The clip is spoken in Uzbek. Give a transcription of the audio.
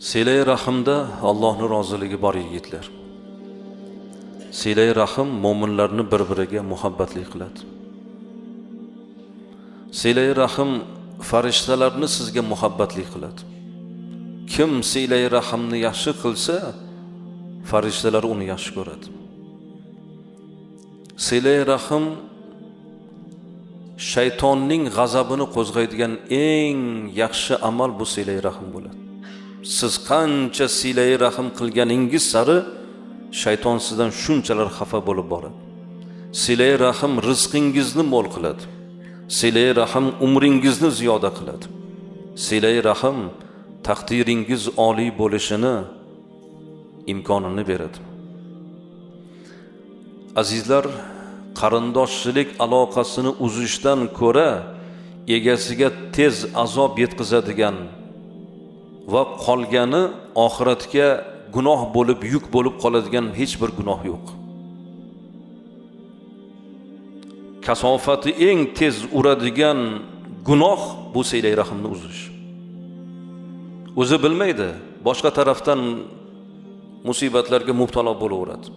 Silay rahimda Allohning roziligi bor yigitlar. Silay rahim mo'minlarni bir-biriga muhabbatli qiladi. Silay rahim farishtalarni sizga muhabbatli qiladi. Kim silay rahimni yaxshi qilsa, farishtalar uni yaxshi ko'radi. Silay rahim shaytonning g'azabini qo'zg'aydigan eng yaxshi amal bu silay rahim bo'ladi. Siz qancha silay rahim qilganingiz sari shayton sizdan shunchalar xafa bo'lib boradi. Silay rahim rizqingizni mo'l qiladi. Silay rahim umringizni ziyoda qiladi. Silay rahim taqdiringiz oliy bo'lishini imkonini beradi. Azizlar, qarindoshchilik aloqasini uzishdan ko'ra egasiga tez azob yetkazadigan va qolgani oxiratga gunoh bo'lib, yuk bo'lib qoladigan hech bir gunoh yo'q. Kasofati eng tez uradigan gunoh bu silay rahimni uzish. O'zi bilmaydi, boshqa tarafdan musibatlarga mubtalo bo'laveradi.